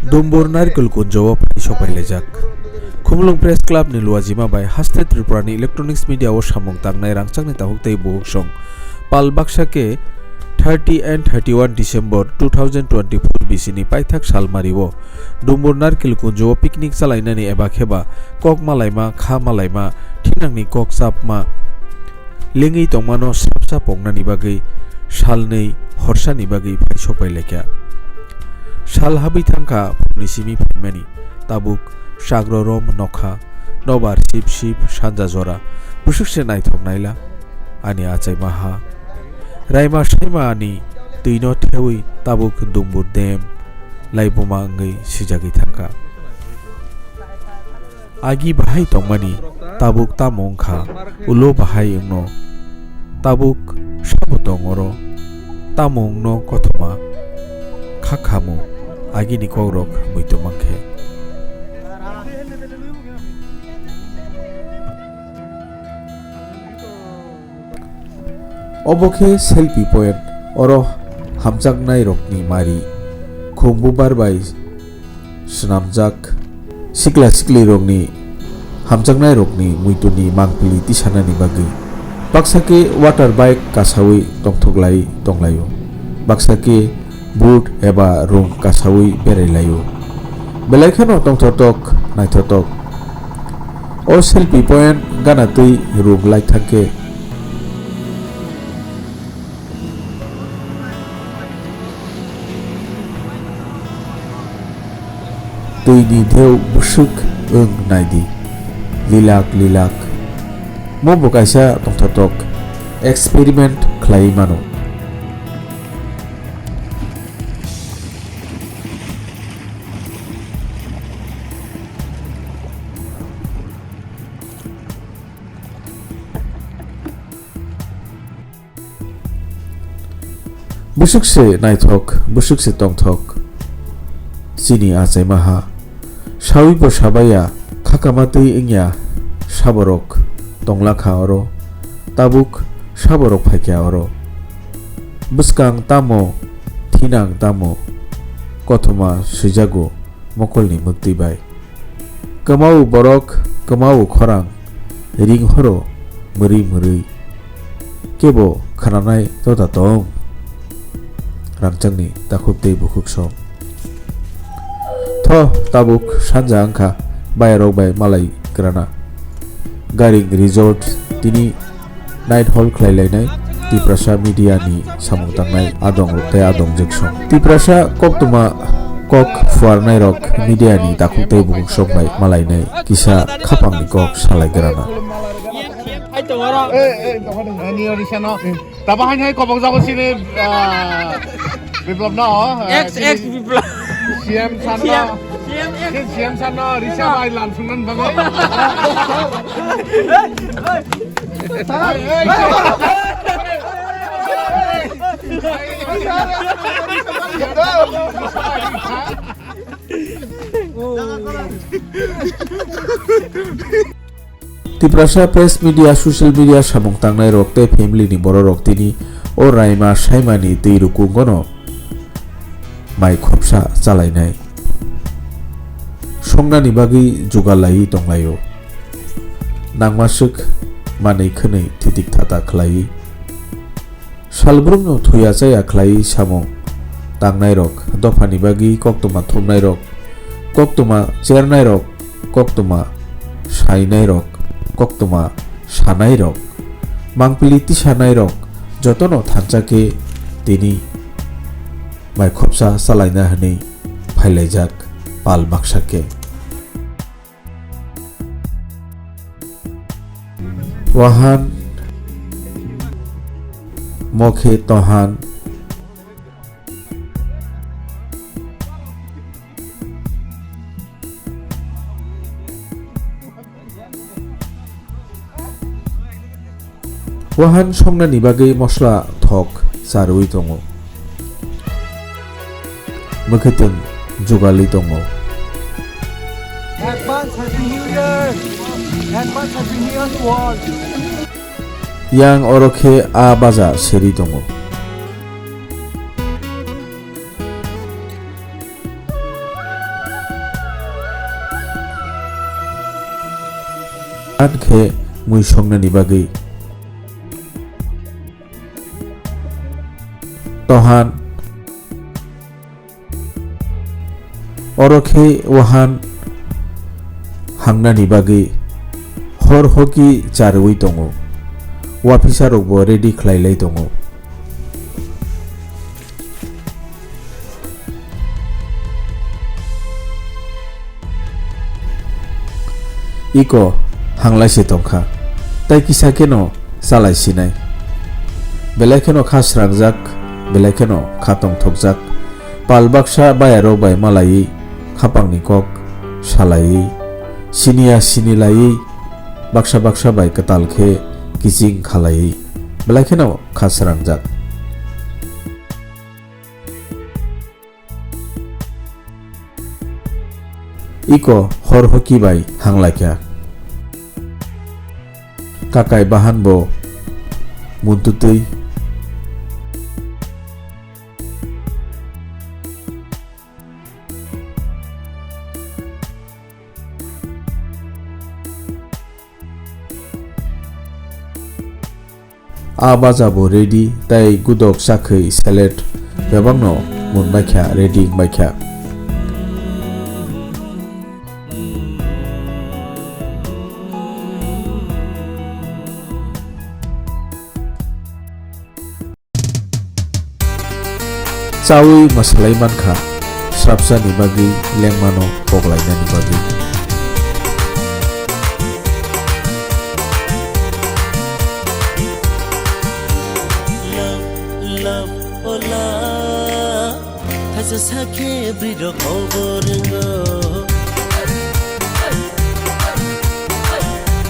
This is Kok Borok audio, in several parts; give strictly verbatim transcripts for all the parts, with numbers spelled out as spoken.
Dumbur Narikul Kunjo o phai sok pai laijak. Khumulwng Press Club ni luajima bai haste Tripura ni electronics media o samung tangnai rangchak ni takhuk tei bukhuk song. Pal baksa khe thirty and thirty-one December two thousand twenty-four bisi ni paithak salmari o Dumbur Narikul Kunjo o picnic chalainani eba kheba kok malaima, kha malaima, thinang ni kok chapma lengwi tongmano sapsa pongnani bagwi salnwi horsani bagwi phai sok pai laikha. Sal habwi thangkha phungni simi phaimani, tabuk chakro rom nokha, nobar sip sip sanja jora, bwswk se naithok naila ani achai maha. Raima saima ani twino thewi tabuk Dumbur dem laibuma wngwi sijagwi thangkha. Agi bahai tongmani tabuk tamo wngkha, ulo bahai wngno tabuk sabo tong oro, tamo wngno kothoma kha khamu agini kokrok muitu mankhe. Obo khe selfie point, oro hamjaknairokni mari, khum bubar bai swnamjak sikla siklirokni hamjaknairokni muituni mangpili tisanani bagwi. Baksa khe water bike kasawi tongthoklai tonglaio, baksa khe boat eba rung kasawi berai laio. Belai kheno tongthotok naithotok. O selfie point gana twi rung lai thangkhe. Twi ni dheu bwswk wng naidi, lilak lilak. Mo bo kaisa tongthotok experiment khlaiwi mano. Bwswk se naithok, bwswk se tongthok chini achai maha. Sawi bo sabaya, khakama twi wngya saborok tonglakha oro, tabuk saborok phaikha oro. Bwskang tamo, thinang tamo, kothoma swijago mokolni mwktwi bai. Kwmao borok, kwmao khorang, ring horo mwrwi mwrwi. Kebo khwnanai tota tong. Rangchakni takhuk tei bukhuk song. Tho, tabuk sanja wngkha, bayarok bai malai kwrana. Garing Resort tini night hall khlai lainai Tiprasa media ni samung tangnai adong tei adong jwksong. Tiprasa koktwma kok phuarnai rok media ni takhuk tei bukhuk song bai malainai kisa khapang ni kok salai grana. Ani ori sano. Taba hai hai kobok jago sini, ah, Biplop no, ah, X, sini X Biplop. C M san no. C M, C M X. Sini C M san no, Risa bai lam sungnan bango. Tiprasa press media, social media samung tangnai rok tei family ni borok rok tini o raima saimani twi rukungo no mai khopsa chalainai. Songnani bagwi jugal laiwi tonglaio. Nangmaswk manwi khwnwi thitik thata khlaiwi. Salbrumno thuya chaya khlaiwi samung tangnairok, dophani bagwi koktwma thumnairok, koktwma chernairok, koktwma sainairok, koktwma sanairok, mangpili tisanairok jotono thansa khe tini mai khopsa chalaina hwnwi phailaijak pal baksa khe. Wahan, mokhe tohan. Wahan songnani bagwi mosla thok charwi tongo. Mwkhwtwng jugalwi tongo. Advance Happy New Year! Advance Happy New Year to all! Yang oro khe a baja seri tongo. mui songnani bagwi. Tohan. Oro khe wahan hangnani bagwi hor hoki charwi tongo. Waphisarokbo ready khlai lai tongo. Iko hanglai se tongkha, tei kisa kheno chalai sinai. Belai kheno kha srangjak, belai kheno kha tongthokjak. Pal baksa bayarok bai malaiwi khapangni kok salaiwi, siniya sinilaiwi, baksa baksa bai kwtal khe kiching khalaiwi, belai kheno kha srangjak. Iko hor hoki bai hanglaikha. Kakai bahan bo muntutwi. A baja bo ready tei gudok chakhwi salad bebakno munbaikha, ready wngbaikha. Chawi mwsalai mankha, srapsani bagwi lengmano koklainani bagwi. Love, love, oh love. Kaisa sakhe bwrwi rok kobo rwngo.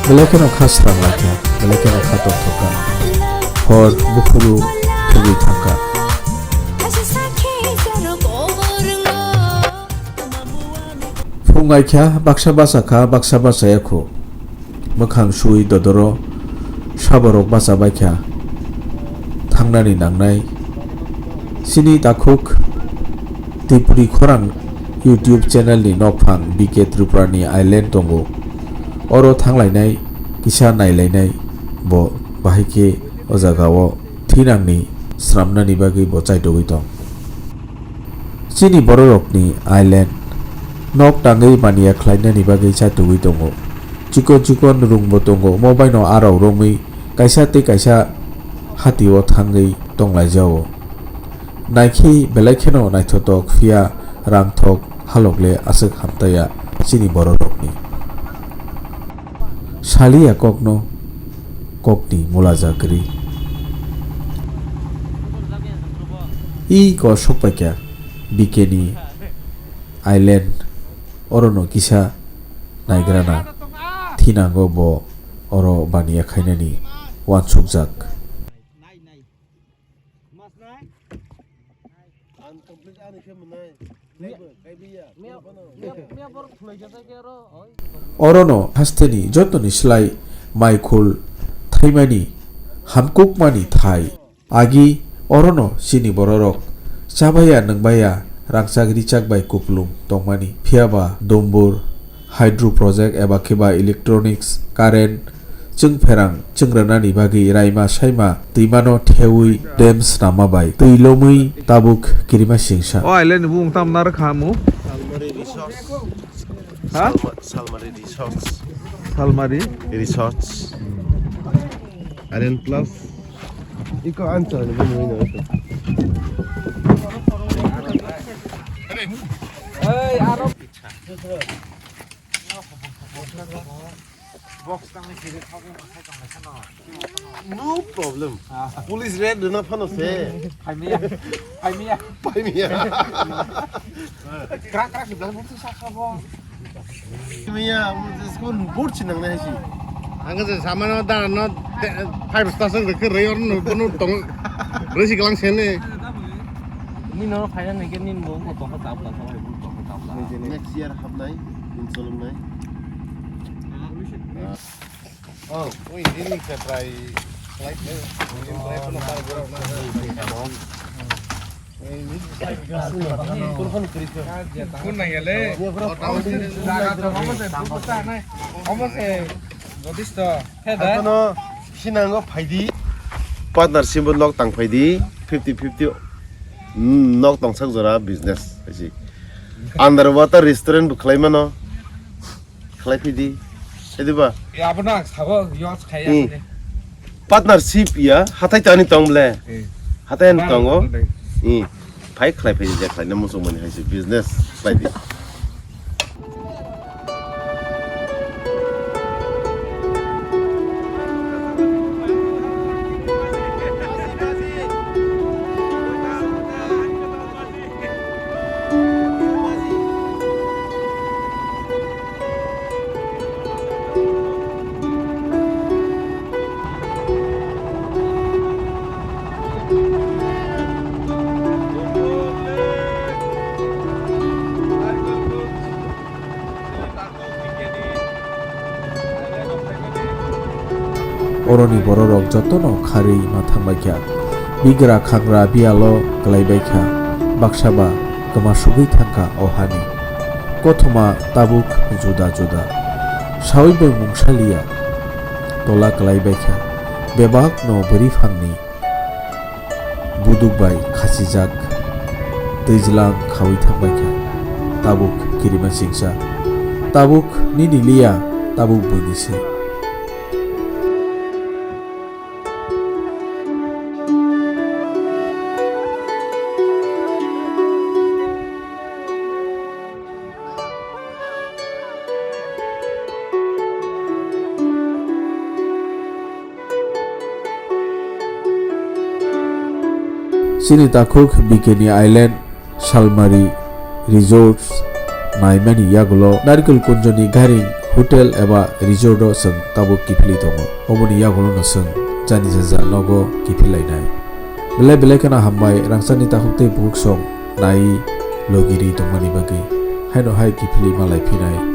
Belai kheno kha srang laikha, belai kheno kha tongthokha. Hor buphuru thwgwi thangkha. Phung aikha, baksa bachakha, baksa bachaya kho. Mwkhang sui dodoro saborok bacha baikha thangnani nangnai. Chini takhuk Tripuri khorang YouTube channel ni nokphang B K Tripura ni island tongo. Oro thanglainai kisa nailainai bo bahai khe o jaga o thinangni sramnani bagwi bo chaitogwi tong. Chini bororokni island nok tangwi mania khlainani bagwi chatugwi tongo. Chikon chikon room bo tongo, omo baino arok romwi kaisa tei kaisa hatio thangwi tonglaijago. Naikhe belai kheno naithotok, phiya rangthok halok le aswk hamtaya chini bororokni. Saliya kokno kokni mula jakri. I ko sokpaikha B K ni island, orono kisa naigrana thinango bo oro baniya khainani wansukjak. Orono hasteni jotoni slai mai khul thaimani hamkukmani thai. Agi orono chini bororok chabaya nwngbaya rangchak richak bai kuplung tongmani, phiyaba dumbur, hydro project eba khe ba electronics, current, chwngpherang chwngranani bagwi raima saima twimano thewi dam snama bai twi lomwi tabuk kirima singsa. O island ni bumung tamo naro kha mu? Salmari Resorts. Ha? Salma-, Salmari Resorts. Salmari? Resorts. Island Plus. Iko answer ni bumung ino ito. No problem. Police raid rwna phano se. Phaimaya. Phaimaya. Phaimaya. Krak krak sibla bukti sakha bo. Phaimaya, school board sinang na si. Ang se samano da no five station ke re or no no tong. Re si galang sene. Ni no final ni ke ni mo ko tong ka tabla, tong ka tabla. Next year hapnai, in solong nai. Oh, ui, ini ke try flight le. Ini try pun apa gua na. Ini pun pun kiri ke. Pun nang ya le. Jaga to, omo se, buku sa nai. Omo se. Jotisto, khe da? Haikhe no sinango phaidi. Partnership bo nok tang phaidi, fifty fifty. Hmm, nok tongsak jora business, hai se. Underwater restaurant bo khlai mano. Khlai phaidi. Hai diba? E, abono ang sabo, use khai Hmm. ya. Partnership ya, hathai tani tong ble. Hmm. Hathai ani Bang, tongo. Bang. Hmm. Phai khlai phaidi, je khlai na muchung mani hai se business khlai di. Oroni bororok jotono kharwi ma thangbaikha. Bigra khangra biyalo kwlaibaikha. Baksa ba kwma sugwi thangkha o hani. Kothoma tabuk juda juda. Sawi bai mungsaliya. Tola kwlaibaikha. Bebakno bwrwi phangni buduk bai khachijak twijlang khawi thangbaikha. Tabuk kirima singsa. Tabuk nini liya, tabuk buini se. Chini takhuk B K ni island Salmari Resorts naimani yagulo Narikul Kunjoni Gairing Hotel eba Resort o chwng tabuk kiphilwi tongo. Oboni yagulo no chwng jani jaja nogo kiphil lainai. Belai belai kheno hambai rangchakni takhuk tei bukhuk song nai logiri tongmani bagwi. Haino hai kiphilwi malai phinai.